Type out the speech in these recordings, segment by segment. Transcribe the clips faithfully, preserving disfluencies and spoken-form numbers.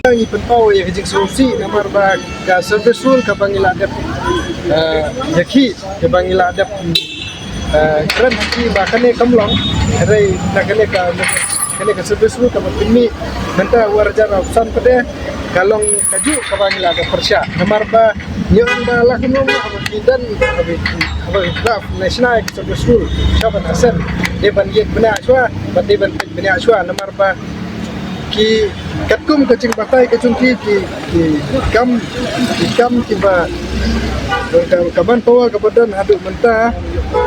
Ngi pynpaw ïa ka jingsngewsih namar ba ka service rule kaba ngi la dep, eh, ïa ki kaba ngi la dep, eh, kren ha ki ba kane kam long. Hynrei na kane ka, kane ka service rule kaba pynmih mynta u ar hajar arphew san pat de ka long kajuh kaba ngi la dep pyrshah namar ba ngi ong ba la kumno haba ki don, haba ki, haba ki draft national service rule sha ban assent, dei ban ïeit bniah shuwa, ba dei ban peit bniah shuwa namar ba ki katkum ka jingbatai ka jong ki, ki, ki kam, ki kam kiba ka, ka manpower kaba don haduh mynta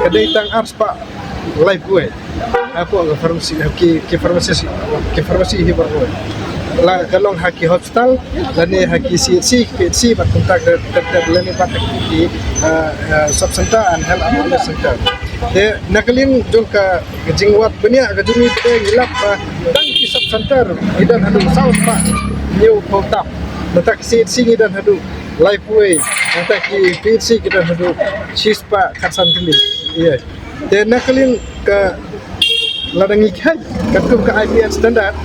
ka dei tang ar spah laiphew. Hapoh ka pharmacy, ki, ki pharmacy, ki pharmacy hi baroh. La ka long ha ki hospital lane ha ki C H C, ki P H C bad kumta ka, ka, ka lane bad ki, ah, ah, sub center and health and wellness center. Te na ka liang jong ka, ka jingwad bniah ka jong ngi te ngi lap ba tang ki sub center ngi don haduh saw spah hynñiewphew tam. Nangta ki C H C ngi don haduh laiphew wei. Nangta ki P H C ngi don haduh shispah khatsan tylli. Ïa. Te na ka liang ka lada ngi khet katkum ka I P S standard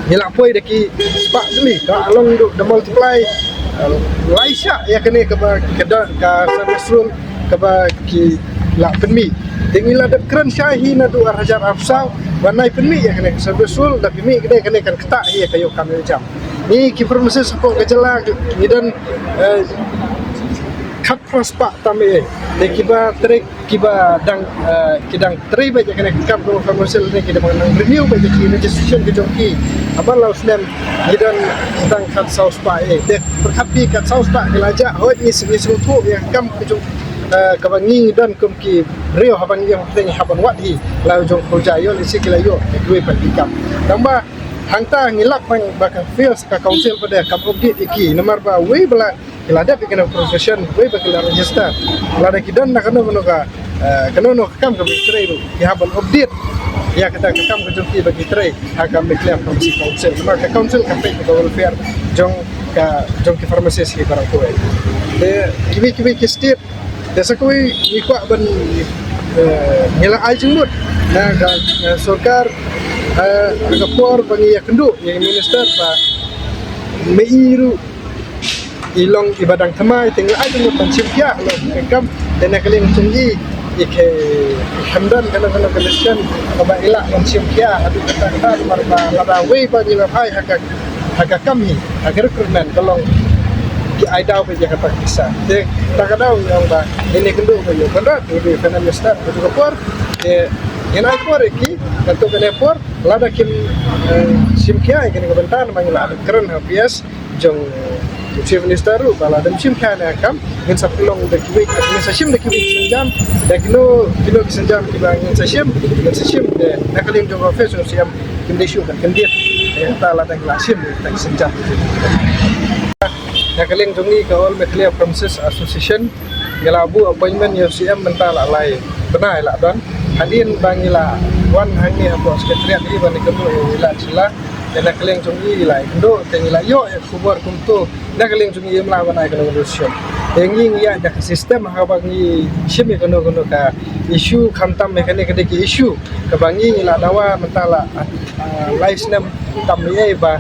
ngi la poi da ki spah tylli, ka long duh da multiply, eh, lai shah ïa kane kaba ka da ka service rule kaba ki la pynmih. Te ngi la dep kren shai hi naduh ar hajar arphew saw ba nai pynmih ïa kane ka service rule, da pynmih kane, kane kan ktah hi ïa ka ïoh kam ïoh jam. Ngi ki pharmacist hapoh ka jylla ngi don, eh, khatphra spah tam eh. Te kiba trei, kiba dang, eh, ki dang trei beit ïa kane ka kam jong pharmacist ne ki dang renew beit ïa ki registration ka jong ki. Haba la u snem ngi don tang khatsaw spah eh. Te pyrkhat phi khatsaw spah ki la jah, hooid ngi, ngi sngewthuh ïa ka kam ka jong, eh, kaba ngi don kum ki briew haba ngi ïeng pyrthei ngi hap ban wad hi. La u jong ka jait ïoh lehse ki la ïoh kiwei pat ki kam. Tangba hangta ngi lap ba ka field ka council pat de kam update ïa ki namar ba wei ba la ki la dep ïa kane ka profession wei ba ki la register. Lada ki don na kano kano ka, eh, kano kano ka kam kaba ki trei ruh ki hap ban update ïa kata ka kam ka jong ki ba ki trei ha ka Meghalaya Pharmacy Council. Namar ka council ka peit ka welfare jong ka, jong ki pharmacist hi baroh kawei. Te kiwei kiwei ki state, te sa kawei ngi kwah ban, eh, ngi la ai jingmut na ka, eh, sorkar, eh, ha ka por ba ngi ïakynduh ïa ki minister ba me i ruh i long iba dang thymmai, te ngi la ai jingmut ban shim khia halor ka kam. Te na ka liang jong i, i khe, i khem don kano kano ka decision kaba i lah ban shim khia haduh katta katta, namar ba lada wei ba ngi la phai ha ka, ha ka kam hi, ha ka recruitment ka long ki ai daw beit ïa kata ka pisa. Te kata ka daw ngi ong ba ngin ïakynduh beit ïa u Conrad, u dei u finance minister, ka juh ka por. Te ngin ai por ïa ki katto katne por, lada kim, eh, shim khia ïa kane ka bynta, namar ngi la kren ha P S jong u Chief Minister ruh ba lada ym shim khia na ka kam ngin sa pynlong da kiwei, ngin sa shim da kiwei ki sienjam, da kino kino ki sienjam kiba ngin sa shim, ngin sa shim. Te na ka liang jong ka office jong C M kim dei shuh ban kyndit ïa kata lada ngi la shim ïa kita ki sienjam. Na ka liang jong ngi ka All Meghalaya Pharmacist Association, ngi la buh appointment ïa u C M mynta la lai bnai la don. Hadien ba ngi la wan hangne hapoh secretariat hi ban ïakynduh ïa u Ïaid Shylla, te na ka liang jong ngi la ïakynduh, te ngi la ïoh ïa ka khubor kumto. Na ka liang jong ngi ym lah ban ai kano kano decision. Te ngi ngi ïaid da ka system haba ngi shim ïa kano kano ka issue, khamtam ïa kane ka dei ka issue kaba ngi ngi la dawa mynta la, ah, lai snem tam ei ei ba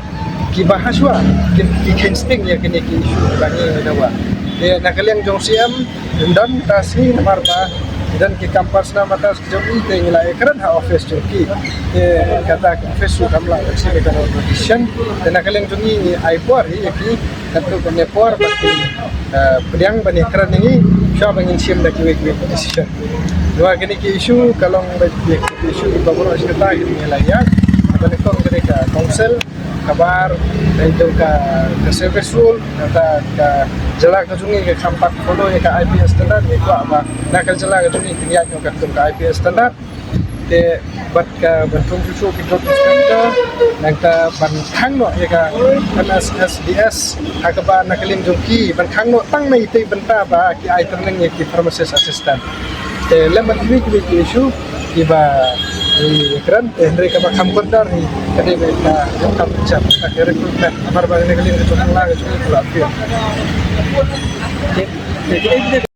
kiba hashwa ki, ki kheiñ sting ïa kine ki issue kiba ngi ngi dawa. Te na ka liang jong C M ym don ta sngi namar ba don ki kam personal matters ki jong i, te ngi la ïakren ha office jong ki. Te kata ka office ruh kam lah ban shim ïa kano decision. Te na ka liang jong ngi ngi ai por hi ïa ki katto katne por ba kin, eh, pdiang ban ïakren ïa ngi shuwa ba ngin shim da kiwei kiwei ki decision. Namar kine ki issue ka long ba ki issue kiba baroh shi katta ki ngi la ïa, kaba nyngkong ka dei ka council, kaba ar dei jong ka, ka service rule, kata ka jylla ka jong ngi ka kham pat follow ïa ka I P S standard, ngi kwah ba na ka jylla ka jong ngi kin ïaid katkum ka I P S standard. Te bad ka ban thung shuh shuh ki drug inspector, nangta ban khang noh ïa ka M S S D S ha kaba na ka liang jong ki ban khang noh tang na itei bynta ba ki ai training ïa ki pharmacist assistant. Te lem bad kiwei kiwei ki issue kiba ngi kren, te hynrei kaba kham kordor hi ka dei ba ka kam jam ka recruitment, namar ba na ka liang jong ka la ka jong ka la.